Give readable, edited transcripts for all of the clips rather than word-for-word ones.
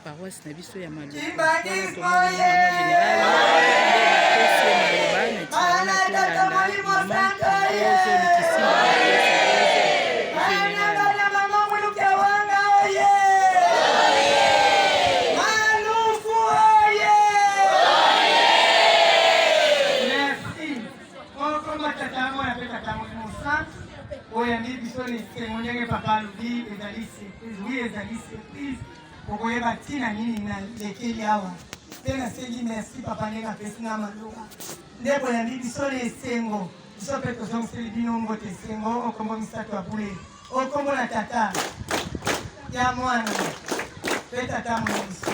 paroisse na biso ya Maluku. Wana tomoni mama general nde bapesi ye maloba na ntina wana tolanda mama Rose Lukisimba bapesi Rose general. Oyambi biso na esengo ndenge papa alobi ezali surprise. Oui, ezali surprise. Okoyeba ntina nini nalekeli awa mpe nasengi merci papa ndenge apesi nga maloba nde boyambi biso na esengo. Biso mpe tozongiseli bino mbote esengo okombo misato ya bule okombo na tata ya mwana mpe tata molongiso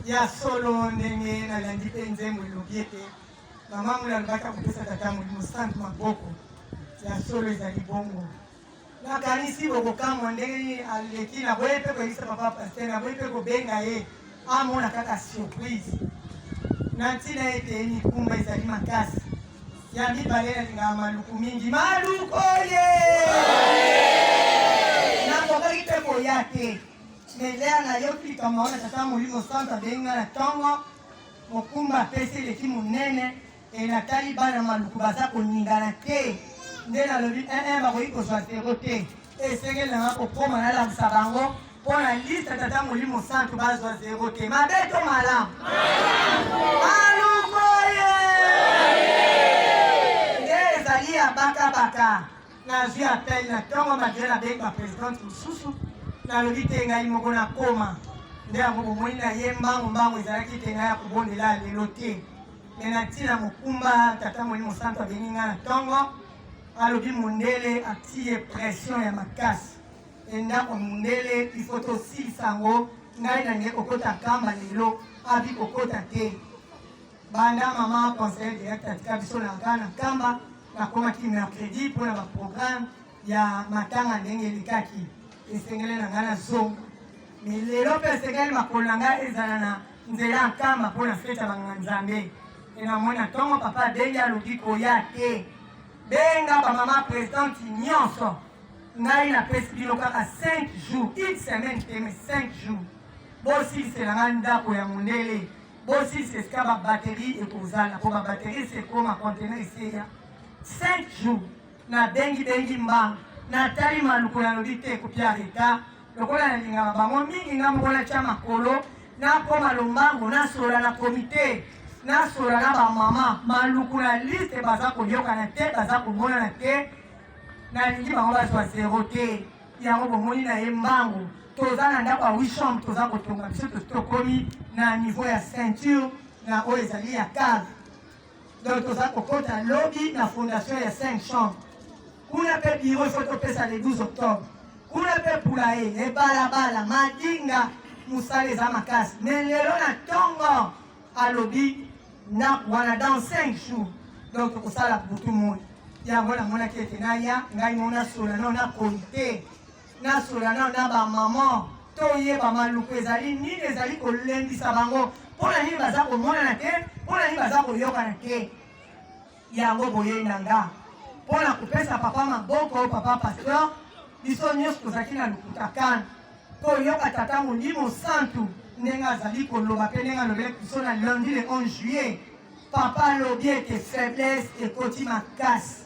ya solo ndenge nalandi mpe nzembo elobi ete Mama Mula alobaki akopesa Tata Molimo Santu maboko. Ya solo ezali bongo. Nakanisi bokokamwa ndenge nini aleki. Naboyi mpe koyebisa papa pasteur, naboyi mpe kobenga ye amona kaka surprise, na ntina ete mikumba ezali makasi. Ya mibale, nalingaka Maluku mingi. Maluku oye! Nakokaki mpe koya te, mais lere nayoki likambo wana, Tata Molimo Santu abengi ngai na ntongo. Mokumba apesi eleki monene e natali bana Maluku baza koningana te, nde nalobi ee eh, bakoki kozwa zero te, esengeli na nga kokoma nalakisa bango mpo na liste Tata Molimo Santu bazwa zero te. Mabe to malamu? Maluku oye nde ezali ya bakabaka. Nazwi appel na ntongo malgre nabengi ba presidente mosusu, nalobi te ngai moko nakoma. Nde yango bomoni na ye mbangu mbangu, ezalaki te ngai ya kobondela lelo te, me na ntina mokumba Tata Molimo Santu abengi ngai na ntongo, alobi mondele atiye pression ya makasi e ndako mondele il faut tosilisa yango. Ngai nalingi kokota kamba lelo, abi kokota te. Banda mama conseiller direct atika biso na Ghana Nkamba, nakomaki mercredi mpo na baprogramme ya matanga ndenge elekaki, esengeli na ngai nazonga. Me lelo mpe esengeli makolo na ngai ezala na nzela ya Nkamba mpo na fete ya banganga Nzambe. E namoni na ntongo papa abengi alobi koya te, benga bamama presidente nyonso, ngai napesi bino kaka 5 jours, une semaine te mais 5 jours, bosilisela ngai ndako ya mondele. Bosilisa esika ba batterie ekozala po ba batterie esi ekoma conteneur esi eya 5 jours. Nabengi bengi mbangu, natali Maluku, nalobi te kopia retard lokola nalingaka bango mingi, nga moko natya makolo nakoma lombango, nasola na komite, nasola na bamama Maluku na liste, baza koyokana te, baza komonana te, nalingi bango bazwa zero te. Yango bomoni na ye mbangu, toza na ndako ya 8 chambre, toza kotonga biso tokomi na niveau ya ceinture na oyo ezali ya cave, donc toza kokota lobi na fondation ya 5 chambre. Kuna mpe bureau ifo topesa le 12 octobre, kuna mpe poulailler, ebalabala, madinga, mosala eza makasi. Mais lelo na ntongo alobi ndako wana dans 5 jours, donc tokosala butu moi. Yango namonaki ete naya ngai mo nasola nao na komite, nasola nao na bamama, toyeba Maluku ezali nini, ezali kolendisa bango mpo na nini baza komonana te, mpo na nini baza koyokana te. Yango boyei na nga mpo na kopesa papa maboko, papa pasteur. Biso nyonso tozalaki na lokuta kana toyoka Tata Molimo Santu ndenge azali koloba mpe ndenge alobelaki biso na lundi le 11 juillet. Papa alobi ete faiblesse ekoti makasi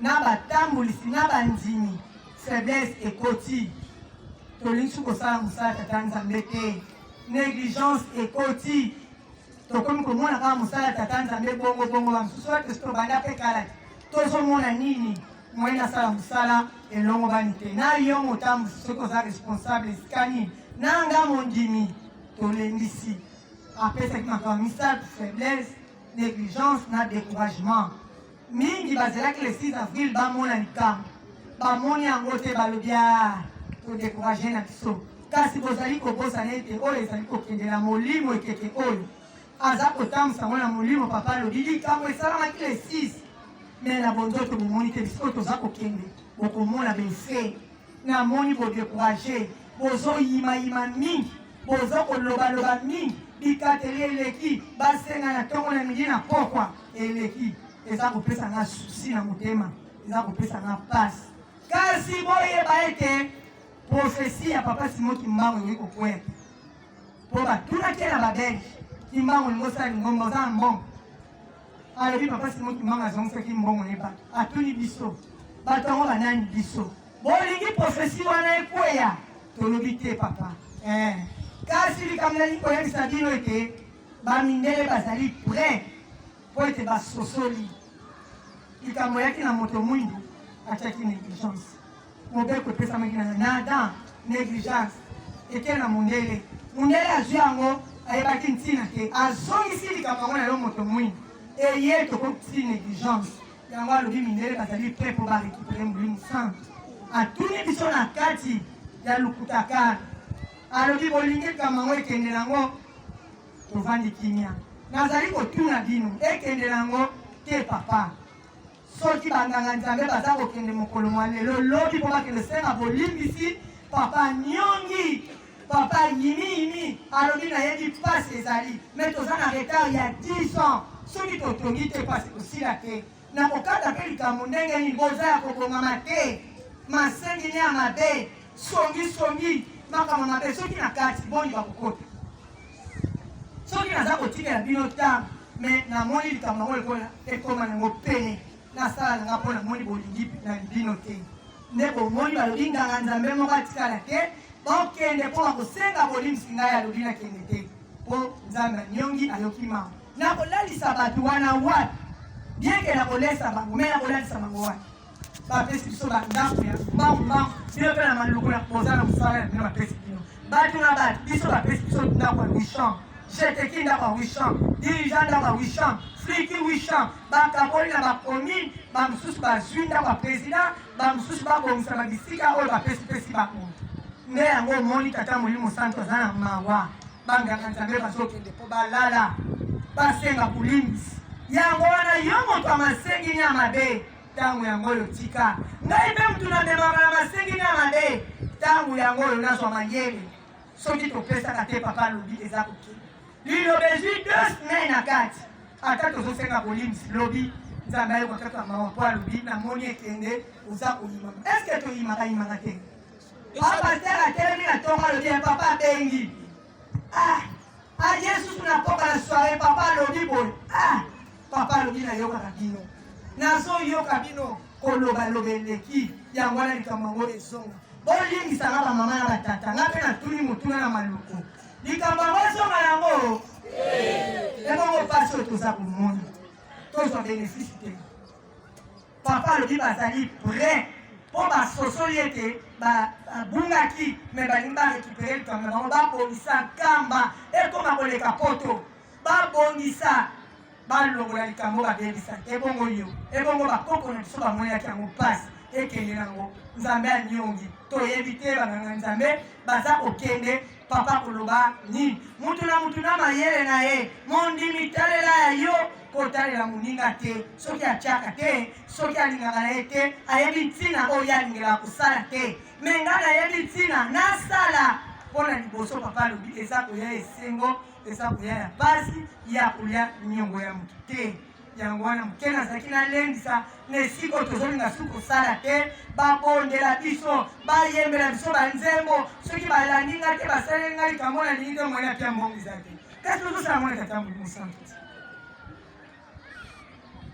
na batambulisi na bandimi, faiblesse ekoti, tolingi kosala mosala Tata Nzambe te, negligence ekoti, tokomi komona kaka mosala Tata Nzambe bongo bongo, bamosusu wana tosi tobanda mpe kala, tozomona nini moye nasala mosala elongo bani te. Na yo motambusi, soki oza responsable esika nini, na nga mondimi, tolendisi. Apesaki makambo misato: faiblesse, negligence na découragement. Mingi bazelaki le 6 avril bamona likambo, bamoni yango te, balobi a todécourage na biso. Kasi bozali kobosana ete oyo ezali kokende na molimo, ekeke oyo aza kotambwisa yango na molimo. Papa alobi likambo esalamaki le 6, me na bonzoto bomoni te. Biso oyo toza kokende, bokomona bese. Namoni bodécourage, bozoyimayima mingi, boza kolobaloba mingi, bikateli eleki, basenga na ntongo na midi na pokwa eleki. Eza kopesa nga susi na motema, eza kopesa nga pasi. Kasi boyeba ete profesi ya papa Simon Kimbangu ekoki kokwea te. Mpo batunaki ye na babelge, Kimbangu olingi osala lingomba, oza na mbongo? Alobi papa Simon Kimbangu azongisaki mbongo ne bato. Atuni biso, bato yango banani biso? Bolingi prophetie wana ekweya? Tolobi te papa. Eh. Kasi likambo nalingi koyebisa bino ete bamindele bazali prêt mpo ete basosoli likambo eyaki na moto mwindu atiaki negligence. Mobeko epesamaki na na Adam, negligence eke na mondele. Mondele azwi yango, ayebaki ntina te, azongisi likambo yango na yo moto mwindu, eye tokokisi negligence yango. Alobi mindele bazali prêt mpo ba récupérer Molimo Santu. Atuni biso na kati ya lukutakar, alobi bolingi likambo yango ekende nango, tovandi kimia. Nazali kotuna bino, ekende nango te papa? Soki banganga Nzambe baza kokende mokolo mwa lelo lobi mpo bakende senga bolimbisi, papa nyongi, papa yimi yimi alobi nayebi pasi ezali, me toza na retard ya 10 ans, soki totongi te pasi kosila te. Nakokata mpe likambo ndenge nini? Boza ya kobongama te, masengi ne ya mabe, songi songi, makambo mabe. Soki na kati boni bakokota? Soki naza kotikela bino ntango, me namoni likambo yango lokola ekoma nango pene, nasala nanga mpo namoni bolingi na bino te. Nde bomoni balobi nganga Nzambe moko atikala te, bokende mpo bakosenga bolimbisi. Ngai alobi nakende te mpo Nzambe anyongi, ayoki mawa. Nakolalisa bato wana wapi? Bien ke nakolesa bango, me nakolalisa bango wapi? Bapesi biso bandako ya mbangu mbangu. Bino mpe na Maluku na boza na mosala na bino, bapesi bino bato na bato. Biso bapesi biso ndako ya 8 chambre, jeteki ndako ya 8 chambre, dirigeant ndako ya 8 chambre, fliki 8 chambre. Bakaboli na bacommune, bamosusu bazwi ndako ya président, bamosusu babongisa ba bisika oyo bapesipesi bango. Nde yango omoni Tata Molimo Santu aza na mawa, banganga Nzambe bazokende mpo balala basenga bolimbisi. Yango wana yo moto ya masengi ya mabe, ntango yango oyo tika ngai mpe motu namemaka na masengi ya mabe, ntango yango oyo nazwa mayele. Soki topesaka te, papa alobi eza kokende liloba ezwi 2 semaines na kati, ata tozosenga bolimbisi lobi, Nzambe ayoka kaka mawa mpo alobi namoni ekende oza koyimama. Eske toyimaka yimaka te? Pasteur atelemi na ntongo, alobi ya papa abengi, ah, aye susu na poka na soirée, papa alobi boye, ah, papa alobi nayokaka bino, nazoyoka bino kolobaloba eleki. Yango wana likambo yango ezonga. Bolimbisanga bamama na batata, nga mpe natuni motuna na Maluku, likambo yango ezonga yango ebongo mpasi oyo toza komona, tozwa bénéfice te. Papa alobi bazali prêt mpo basosoli ete babungaki, me balingi barécupérer likambo na bango, babongisa Nkamba ekoma koleka poto, babongisa, balongola likambo babebisa. Ebongo yo, ebongo bakoko na biso bamonelaki yango mpasi, ekende nango. Nzambe anyongi, toyebi te banganga Nzambe baza kokende, papa koloba nini? Mutu na mutu na mayele na ye. Mondimi, talela ya yo, kotalela moninga te. Soki atiaka te, soki alingaka na ye te, ayebi ntina oyo ye alingelaka kosala te, me ngai nayebi ntina nasala mpo na liboso. Papa alobi eza koya esengo, eza koya ya pasi, ya kolia niongo ya motu te. Yango wana moke nazalaki nalendisa na esika oyo tozolinga su kosala te, babondela biso, bayembela biso banzembo. Soki balandi ngai te, basaleli ngai likambo nalingi te, moyen apia mbongo eza te, kasi tozosala mwana Tata Molimo Santu te.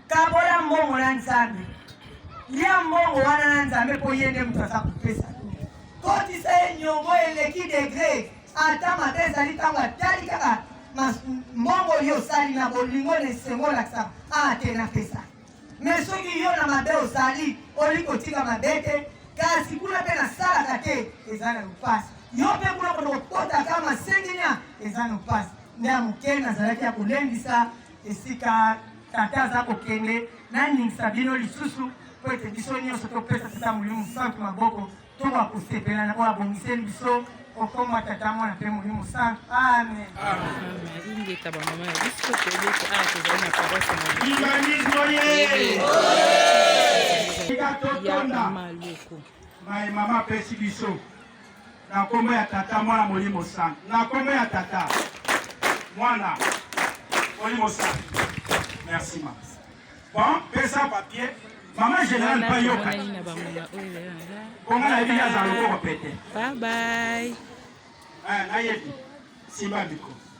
Kabola mbongo na Nzambe, lia mbongo wana na Nzambe, mpo ye nde moto aza kopesa. Kotisa ye niongo eleki degré, ata mabe ezali. Ntango atali kaka mbongo yo osali na bolingo na esengo, olakisa a te napesa. Me soki yo na mabe ozali, oli kotika mabe te, kasi kuna mpe nasalaka te, eza na lopasi. Yo mpe kuna kona kokotaka masenginya, eza na mpasi. Nde ya moke nazalaki ya kolendisa esika tata aza kokende, naningisa bino lisusu mpo ete biso nyonso topesa Tata Molimo Santu maboko, tokoka kosepela na oyo abongiseli biso. Okoma Tata, Mwana mpe Molimo Santu. Amen. Ingeta bamama ya biso, toyebi ete awa tozali na paroisse ya Maluku. Mai mama apesi biso na nkombo ya Tata, Mwana, Molimo Santu. Na nkombo ya Tata, Mwana, Molimo Santu. Merci mama. Bon, pesa papier mama général mpa yoka. Tomonani na bangonga oyo. Konga nayebi azala lokoko pete. Bye bye. Nayebi. Simba micro.